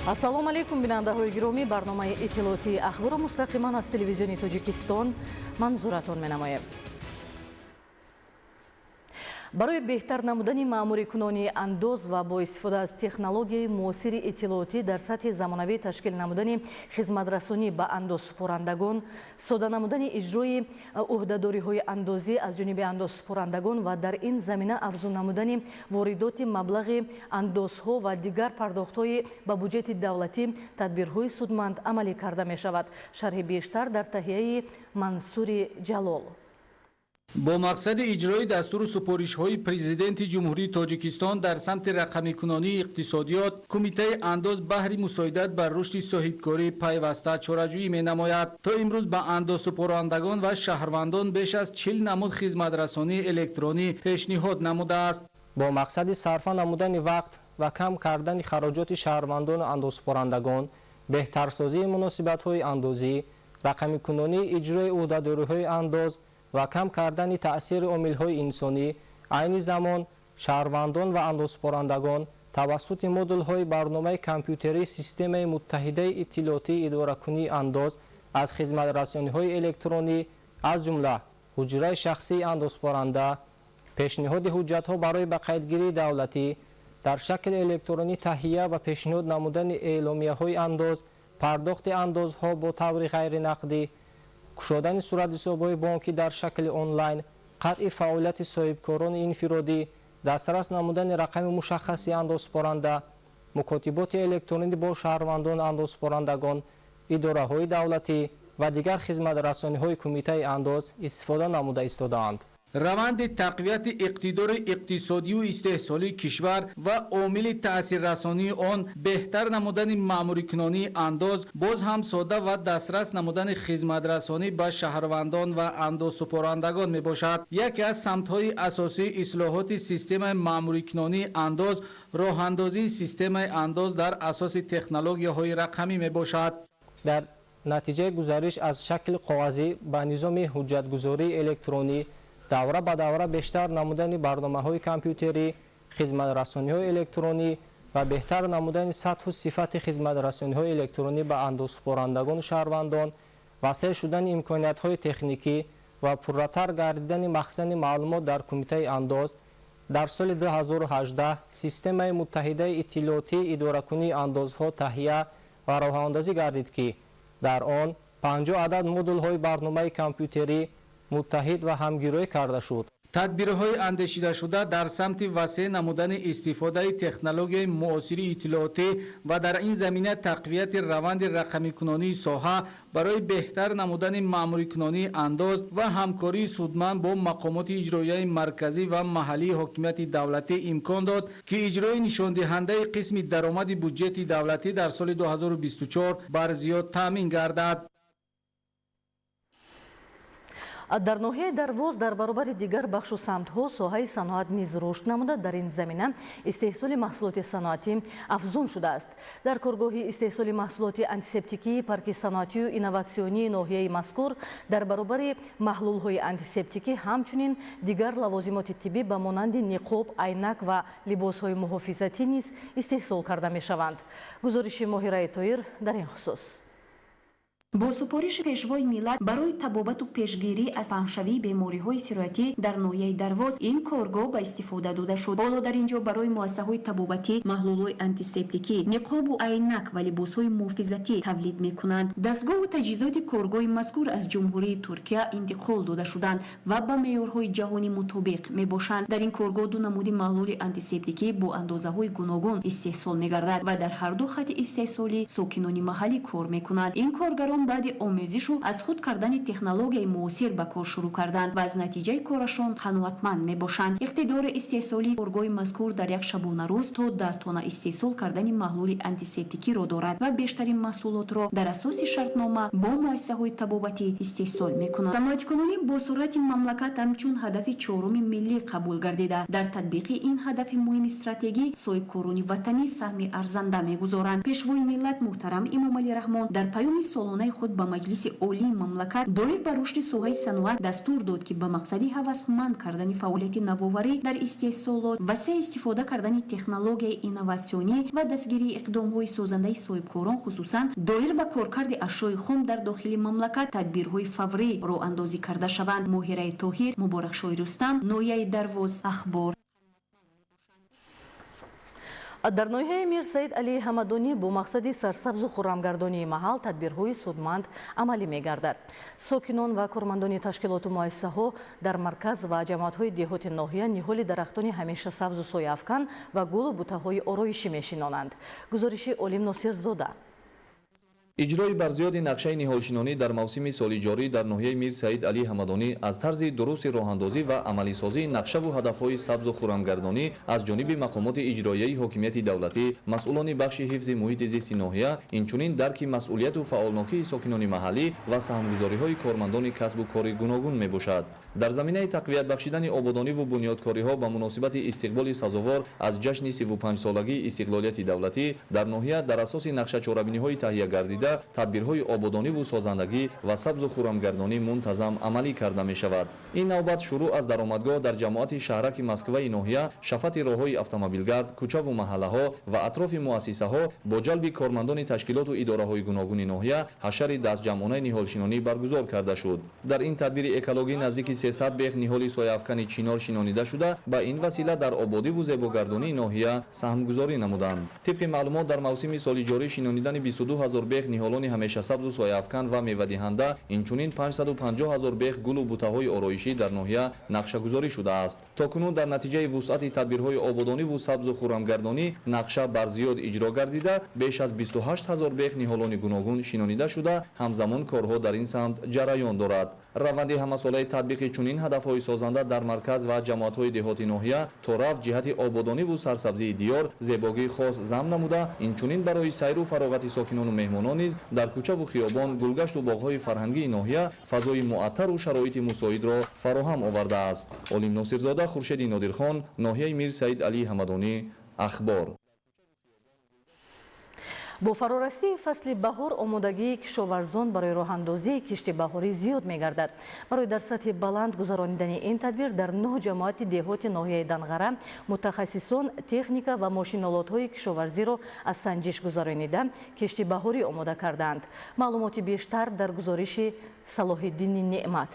Ассалому алайкум, бинандаҳои гиромӣ. Барномаи иттилоотии Ахборро мустақиман аз Телевизиони Тоҷикистон манзуратон менамоем. Барои беҳтар намудани маъмурикунонии андоз ва бо истифода аз технологияи муосири иттилоотӣ дар сатҳи замонавӣ ташкил намудани хизматрасонӣ ба андозсупорандагон, сода намудани иҷрои ӯҳдадориҳои андозӣ аз ҷониби андозсупорандагон ва дар ин замина афзун намудани воридоти маблағи андозҳо ва дигар пардохтҳои ба буҷети давлатӣ тадбирҳои судманд амалӣ карда мешавад. Шарҳи бештар дар таҳияи Мансури Ҷалол. Бо мақсади иҷрои дастуру супоришҳои Президенти Ҷумҳурии Тоҷикистон дар самти рақамикунонии иқтисодиёт, Кумитаи андоз баҳри мусоидат бар рушди соҳибкорӣ пайваста чораҷӯӣ менамояд. То имрӯз ба андозсупорандагон ва шаҳрвандон беш аз 40 намуд хизматрасонии электронӣ пешниҳод намудааст. Бо мақсади сарфа намудани вақт ва кам кардани хароҷоти шаҳрвандону андозсупорандагон, беҳтарсозии муносибатҳои андозӣ, рақамикунонии иҷрои ӯҳдадориҳои андоз ва кам кардани таъсири омилҳои инсонӣ, айни замон шаҳрвандон ва андозсупорандагон тавассути модулҳои барномаи компютерии системаи муттаҳидаи иттилоотии идоракунии андоз аз хизматрасониҳои электронӣ, аз ҷумла ҳуҷраи шахсии андозсупоранда, пешниҳоди ҳуҷҷатҳо барои ба қайдгирии давлатӣ, дар шакли электронӣ таҳия ва пешниҳод намудани эъломияҳои андоз, пардохти андозҳо бо таври ғайринақдӣ, кушодани суратҳисобҳои бонкӣ дар шакли онлайн, қатъи фаъолияти соҳибкорони инфиродӣ, дастрас намудани рақами мушаххаси андозсупоранда, мукотиботи электронӣ бо шаҳрвандону андозсупорандагон, идораҳои давлатӣ ва дигар хизматрасониҳои Кумитаи андоз истифода намуда истодаанд. Раванди тақвияти иқтидори иқтисодию истеҳсолии кишвар ва омили таъсиррасонии он беҳтар намудани маъмурикунонии андоз, боз ҳам сода ва дастрас намудани хизматрасонӣ ба шаҳрвандон ва андозсупорандагон мебошад. Яке аз самтҳои асосии ислоҳоти системаи маъмурикунонии андоз роҳандозии системаи андоз дар асоси технологияҳои рақамӣ мебошад. Дар натиҷаи гузариш аз шакли коғазӣ ба низоми ҳуҷҷатгузории электронӣ, давра ба давра бештар намудани барномаҳои компютерӣ, хизматрасониҳои электронӣ ва беҳтар намудани сатҳу сифати хизматрасониҳои электронӣ ба андозсупорандагону шаҳрвандон, васеъ шудани имкониятҳои техникӣ ва пурратар гардидани махзани маълумот дар Кумитаи андоз, дар соли 2018 системаи муттаҳидаи иттилоотии идоракунии андозҳо таҳия ва роҳандозӣ гардид, ки дар он 50 адад модулҳои барномаи компютерӣ муттаҳид ва ҳамгироӣ карда шуд. Тадбирҳои андешидашуда дар самти васеъ намудани истифодаи технологияи муосири иттилоотӣ ва дар ин замина тақвияти раванди рақамикунонии соҳа барои беҳтар намудани маъмурикунонии андоз ва ҳамкории судманд бо мақомоти иҷроияи марказӣ ва маҳаллии ҳокимияти давлатӣ имкон дод, ки иҷрои нишондиҳандаи қисми даромади буҷети давлатӣ дар соли 2024 бар зиёд таъмин гардад. Дар ноҳияи Дарвоз дар баробари дигар бахшу самтҳо соҳаи саноат низ рушд намуда, дар ин замина истеҳсоли маҳсулоти саноатӣ афзун шудааст. Дар коргоҳи истеҳсоли маҳсулоти антисептикии парки саноатию инноватсионии ноҳияи мазкур дар баробари маҳлулҳои антисептикӣ ҳамчунин дигар лавозимоти тиббӣ ба монанди ниқоб, айнак ва либосҳои муҳофизатӣ низ истеҳсол карда мешаванд. Гузориши Моҳираи Тоир дар ин хусус. Бо супориши Пешвои миллат барои табобату пешгирӣ аз паҳншавии бемориҳои сироятӣ дар ноҳияи Дарвоз ин коргоҳ ба истифода дода шуд. Ҳоло дар ин ҷо барои муассисаҳои табобатӣ маҳлулҳои антисептикӣ, ниқобу айнак ва либосҳои муҳофизатӣ тавлид мекунанд. Дастгоҳу таҷҳизоти коргоҳи мазкур аз Ҷумҳурии Туркия интиқол дода шуданд ва ба меъёрҳои ҷаҳонӣ мутобиқ мебошанд. Дар ин коргоҳ ду намуди маҳлули антисептикӣ бо андозаҳои гуногун истеҳсол мегардад ва дар ҳарду хати истеҳсолӣ сокинони маҳаллӣ кор мекунанд. Ин коргарон баъди омӯзишу аз худ кардани технологияи муосир ба кор шурӯъ карданд ва аз натиҷаи корашон қаноатманд мебошанд. Иқтидори истеҳсолии коргоҳи мазкур дар як шабонарӯз то 10 тонна истеҳсол кардани маҳлули антисептикиро дорад ва бештарин маҳсулотро дар асоси шартнома бо муассисаҳои табобатӣ истеҳсол мекунад. Саноаткунонӣ бо суръати мамлакат ҳамчун ҳадафи чоруми миллӣ қабул гардида, дар татбиқи ин ҳадафи муҳими стратегӣ соҳибкорони ватанӣ саҳми арзанда мегузоранд. Пешвои миллат муҳтарам Эмомалӣ Раҳмон дар паёми солонаи Пешниҳодномаи худ ба Маҷлиси Олии мамлакат доир ба рушди соҳаи саноат дастур дод, ки ба мақсади ҳавасманд кардани фаъолияти навоварӣ дар истеҳсолот, васеъ истифода кардани технологияи инноватсионӣ ва дастгирии иқдомҳои созандаи соҳибкорон, хусусан доир ба коркарди ашёи хом дар дохили мамлакат, тадбирҳои фаврӣ роҳандозӣ карда шаванд. Моҳираи Тоҳир, Муборакшоҳи Рустам, ноҳияи Дарвоз, Ахбор. Дар ноҳияи Мир Саид Алии Ҳамадонӣ бо мақсади сарсабзу хуррамгардонии маҳал тадбирҳои судманд амалӣ мегардад. Сокинон ва кормандони ташкилоту муассисаҳо дар марказ ва ҷамоатҳои деҳоти ноҳия ниҳоли дарахтони ҳамеша сабзу сояафкан ва гулу бутаҳои ороишӣ мешинонанд. Гузориши Олим Носирзода. Иҷрои барзиёди нақшаи ниҳолшинонӣ дар мавсими соли ҷорӣ дар ноҳияи Мир Саид Алии Ҳамадонӣ аз тарзи дурусти роҳандозӣ ва амалисозии нақшаву ҳадафҳои сабзу хуррамгардонӣ аз ҷониби мақомоти иҷроияи ҳокимияти давлатӣ, масъулони бахши ҳифзи муҳити зисти ноҳия, инчунин дарки масъулияту фаъолнокии сокинони маҳаллӣ ва саҳмгузориҳои кормандони касбу кори гуногун мебошад. Дар заминаи тақвият бахшидани ободониву бунёдкориҳо ба муносибати истиқболи сазовор аз ҷашни 35-солагии истиқлолияти давлатӣ дар ноҳия дар асоси нақшачорабиниҳои таҳия гардида тадбирҳои ободониву созандагӣ ва сабзу хуррамгардонӣ мунтазам амалӣ карда мешавад. Ин навбат шурӯъ аз даромадгоҳ дар ҷамоати шаҳраки Москваи ноҳия, шафати роҳҳои автомобилгард, кӯчаву маҳаллаҳо ва атрофи муассисаҳо бо ҷалби кормандони ташкилоту идораҳои гуногуни ноҳия ҳашари дастҷамъонаи ниҳолшинонӣ баргузор карда шуд. Дар ин тадбири экологӣ наздики 300 бех ниҳоли сояафкани чинор шинонида шуда, ба ин васила дар ободиву зебогардонии ноҳия саҳмгузорӣ намуданд. Тибқи маълумот, дар мавсими соли ҷорӣ шинонидани 22 ҳазор бех ниҳолони ҳамешасабзу сояафкан ва мевадиҳанда, инчунин 550 ҳазор бех гулу бутаҳои ороишӣ дар ноҳия нақшагузорӣ шудааст. То кунун дар натиҷаи вусъати тадбирҳои ободониву сабзу хуррамгардонӣ нақша барзиёд иҷро гардида, беш аз 28 ҳазор бех ниҳолони гуногун шинонида шуда, ҳамзамон корҳо дар ин самт ҷараён дорад. Раванди ҳамасолаи татбиқи чунин ҳадафҳои созанда дар марказ ва ҷамоатҳои деҳоти ноҳия то рафт ҷиҳати ободониву сарсабзии диёр зебогии хос зам намуда, инчунин барои сайру фароғати сокинону меҳмонон низ дар кӯчаву хиёбон, гулгашту боғҳои фарҳангии ноҳия фазои муаттару шароити мусоидро фароҳам овардааст. Олим Носирзода, Хуршеди Нодирхон, ноҳияи Мир Саид Алии Ҳамадонӣ, Ахбор. Бо фарорасии фасли баҳор омодагии кишоварзон барои роҳандозии кишти баҳорӣ зиёд мегардад. Барои дар сатҳи баланд гузаронидани ин тадбир дар 9 ҷамоати деҳоти ноҳияи Данғара мутахассисон техника ва мошинолотҳои кишоварзиро аз санҷиш гузаронида кишти баҳорӣ омода кардаанд. Маълумоти бештар дар гузориши Салоҳиддини Неъмат.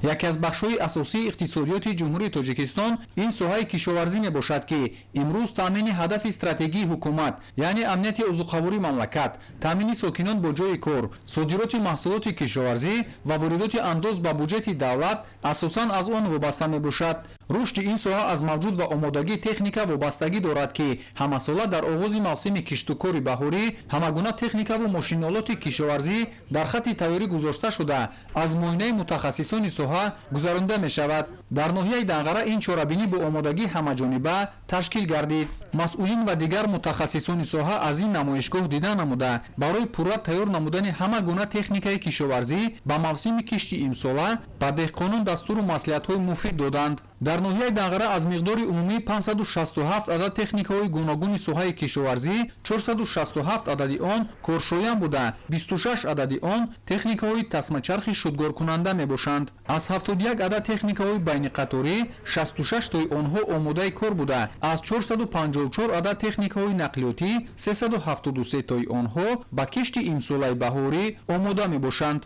Яке аз бахшҳои асосии иқтисодиёти Ҷумҳурии Тоҷикистон ин соҳаи кишоварзӣ мебошад, ки имрӯз таъмини ҳадафи стратегии ҳукумат, яъне амнияти озуқавории мамлакат, таъмини сокинон бо ҷойи кор, содироти маҳсулоти кишоварзӣ ва воридоти андоз ба буҷети давлат асосан аз он вобаста мебошад. Рушди ин соҳа аз мавҷуд ва омодагии техника вобастагӣ дорад, ки ҳамасола дар оғози мавсими киштукори баҳорӣ ҳамагуна техникаву мошинолоти кишоварзӣ дар хатти тайёрӣ гузошта шуда, аз муоинаи мутахассисони соҳа гузаронида мешавад. Дар ноҳияи Данғара ин чорабинӣ бо омодагии ҳамаҷониба ташкил гардид. Масъулин ва дигар мутахассисони соҳа аз ин намоишгоҳ дида намуда, барои пурра тайёр намудани ҳама гуна техникаи кишоварзӣ ба мавсими кишти имсола ба деҳқонон дастуру маслиҳатҳои муфид доданд. Дар ноҳияи Данғара аз миқдори умумии 567 адад техникаҳои гуногуни соҳаи кишоварзӣ 467 адади он коршоям буда, 26 адади он техникаҳои тасмачархи шудгоркунанда мебошанд. Аз 71 адад техникаҳои байниқаторӣ 66 тои онҳо омодаи кор буда, аз 454 адад техникаҳои нақлиётӣ 373 тои онҳо ба кишти имсолаи баҳорӣ омода мебошанд.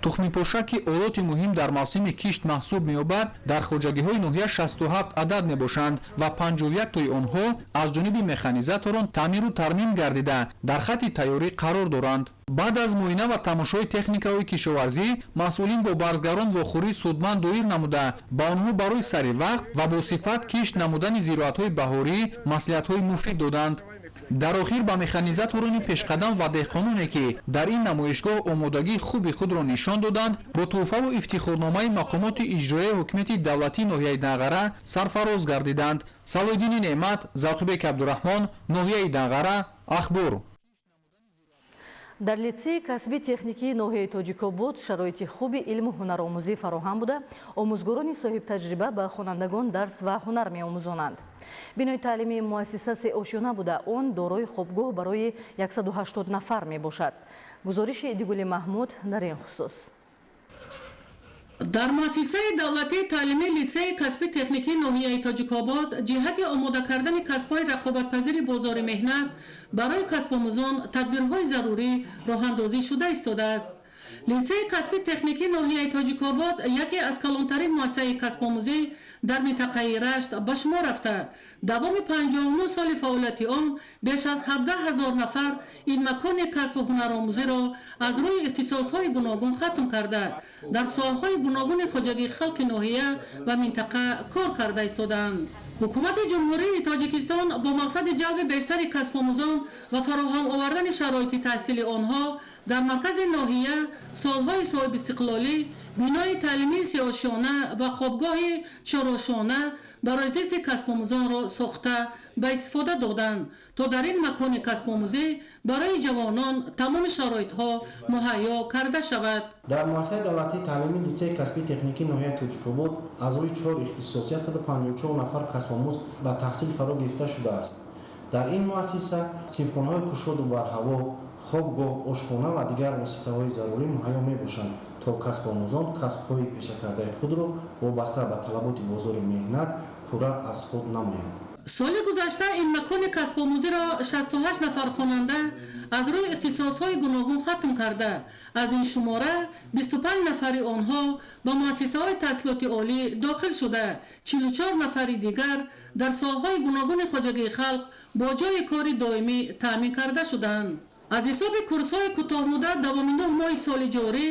Тухмипоша, ки олоти муҳим дар мавсими кишт маҳсуб меёбад, дар хоҷагиҳои ноҳия 67 адад мебошанд ва 51 тои онҳо аз ҷониби механизаторон таъмиру тармим гардида дар хатти тайёрӣ қарор доранд. Баъд аз муоина ва тамошои техникаҳои кишоварзӣ масъулин бо барзгарон вохӯрии судманд доир намуда, ба онҳо барои сари вақт ва бо сифат кишт намудани зироатҳои баҳорӣ маслиҳатҳои муфид доданд. Дар охир ба механизаторони пешқадам ва деҳқононе, ки дар ин намоишгоҳ омодагии хуби худро нишон доданд, бо тӯҳфаву ифтихорномаи мақомоти иҷроияи ҳукумати давлатии ноҳияи Данғара сарфароз гардиданд. Салоҳиддини Неъмат, Завқибек Абдураҳмон, ноҳияи Данғара, Ахбор. Дар литсеи касби техникии ноҳияи Тоҷикобод шароити хуби илму ҳунаромӯзӣ фароҳам буда, омӯзгорони соҳибтаҷриба ба хонандагон дарс ва ҳунар меомӯзонанд. Бинои таълимии муассиса сеошёна буда, он дорои хобгоҳ барои 180 нафар мебошад. Гузориши Идигули Маҳмуд дар ин хусус. Дар муассисаи давлатии таълимии литсеи касби техникии ноҳияи Тоҷикобод ҷиҳати омода кардани касбҳои рақобатпазири бозори меҳнат барои касбомӯзон тадбирҳои зарурӣ роҳандозӣ шуда истодааст. Литсеи касби техникии ноҳияи Тоҷикобод яке аз калонтарин муассисаи касбомӯзӣ дар минтақаи Рашт ба шумор рафта, давоми 59 соли фаъолияти он беш аз 17 000 нафар ин макони касбу ҳунаромӯзиро аз рӯи ихтисосҳои гуногун хатм карда, дар соҳаҳои гуногуни хоҷагии халқи ноҳия ва минтақа кор карда истодаанд. Ҳукумати Ҷумҳурии Тоҷикистон бо мақсади ҷалби бештари касбомӯзон ва фароҳам овардани шароити таҳсили онҳо дар маркази ноҳия солҳои соҳибистиқлолӣ бинои таълимии сеошёна ва хобгоҳи чорошона барои зисти касбомӯзонро сохта ба истифода доданд, то дар ин макони касбомӯзӣ барои ҷавонон тамоми шароитҳо муҳайё карда шавад. Дар муассисаи давлатии таълимии литсеи касбии техникии ноҳияи Тоҷикобод аз рӯи 4 ихтисос 154 нафар касбомӯз ба таҳсил фаро гирифта шудааст. Дар ин муассиса синфхонаҳои кушоду барҳаво, хобгоҳ, ошхона ва дигар воситаҳои зарурӣ муҳайё мебошанд, то касбомӯзон касбҳои пешакардаи худро вобаста ба талаботи бозори меҳнат пурра аз худ намоянд. Соли гузашта ин макони касбомӯзиро 68 нафар хонанда аз рӯи ихтисосҳои гуногун хатм карда, аз ин шумора 25 нафари онҳо ба муассисаҳои таҳсилоти олӣ дохил шуда, 44 нафари дигар дар соҳаҳои гуногуни хоҷагии халқ бо ҷойи кори доимӣ таъмин карда шуданд. Аз ҳисоби курсҳои кӯтоҳмуддат давоми 9 моҳи соли ҷорӣ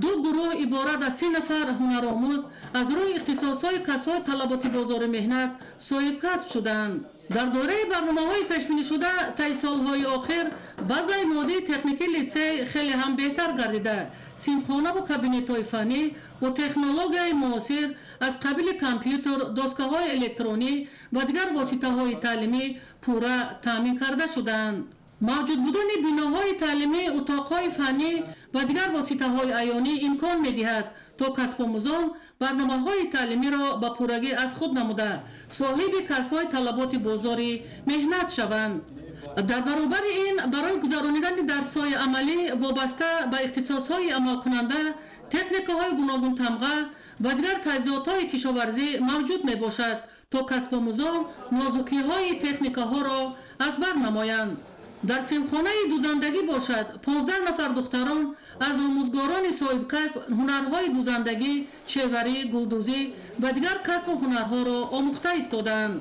ду гурӯҳ иборат аз 30 нафар ҳунаромӯз аз рӯи ихтисосҳои касбҳои талаботи бозори меҳнат соҳибкасб шуданд. Дар доираи барномаҳои пешбинишуда таи солҳои охир базаи моддии техникии литсей хеле ҳам беҳтар гардида, синфхонаву кабинетҳои фаннӣ бо технологияи муосир аз қабили компютер, доскаҳои электронӣ ва дигар воситаҳои таълимӣ пурра таъмин карда шуданд. Мавҷуд будани биноҳои таълимӣ, утоқҳои фаннӣ ва дигар воситаҳои аёнӣ имкон медиҳад, то касбомӯзон барномаҳои таълимиро ба пуррагӣ аз худ намуда, соҳиби касбҳои талаботи бозори меҳнат шаванд. Дар баробари ин барои гузаронидани дарсҳои амалӣ вобаста ба ихтисосҳои амалкунанда техникаҳои гуногунтамға ва дигар таҷҳизотҳои кишоварзӣ мавҷуд мебошад, то касбомӯзон нозукиҳои техникаҳоро аз бар намоянд. Дар синфхонаи дузандагӣ бошад 15 нафар духтарон аз омӯзгорони соҳибкасб ҳунарҳои дузандагӣ, шеварӣ, гулдӯзӣ ва дигар касбу ҳунарҳоро омӯхта истодаанд.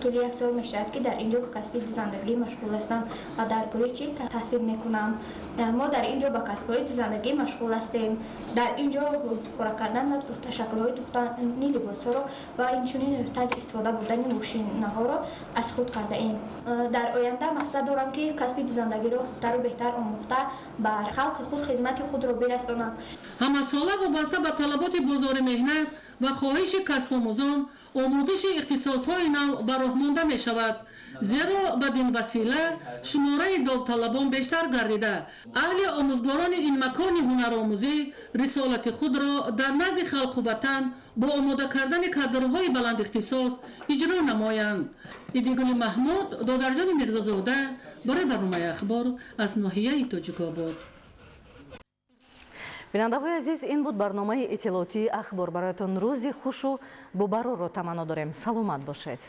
Тӯли як сол мешавад, ки дар ин ҷо ба касби дузандагӣ машғул ҳастам ва дар гурӯҳи 40 таҳсил мекунам. Мо дар ин ҷо ба касбҳои дузандагӣ машғул ҳастем. Дар ин ҷо пора кардан ва шаклҳои духтани либосҳоро ва инчунин тарзи истифода бурдани мошинаҳоро аз худ кардаем. Дар оянда мақсад дорам, ки касби дузандагиро хубтару беҳтар омӯхта ба халқи худ хизмати худро бирасонам. Ҳамасола вобаста ба талаботи бозори меҳнат ва хоҳиши касбомӯзон омӯзиши ихтисосҳои нав ба роҳ монда мешавад, зеро бадин васила шумораи довталабон бештар гардида, аҳли омӯзгорони ин макони ҳунаромӯзӣ рисолати худро дар назди халқу ватан бо омода кардани кадрҳои баландихтисос иҷро намоянд. Идигули Маҳмуд, Додарҷони Мирзозода барои барномаи Ахбор аз ноҳияи Тоҷикобод. Бинандаҳои азиз, ин буд барномаи иттилоотии Ахбор. Бароятон рӯзи хушу бобарорро таманно дорем. Саломат бошед.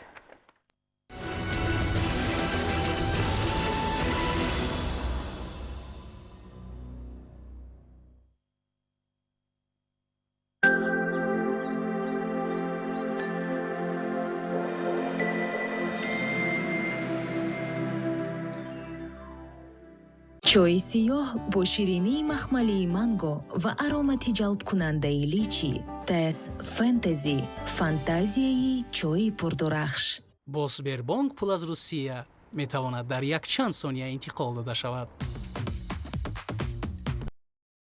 Чойи сиёҳ бо ширинии махмалии манго ва аромати ҷалбкунандаи личи. Тес Фэнтези, фантазияи чойи пурдурахш. Бо Сбербонк пул аз Русия метавонад дар якчанд сония интиқол дода шавад.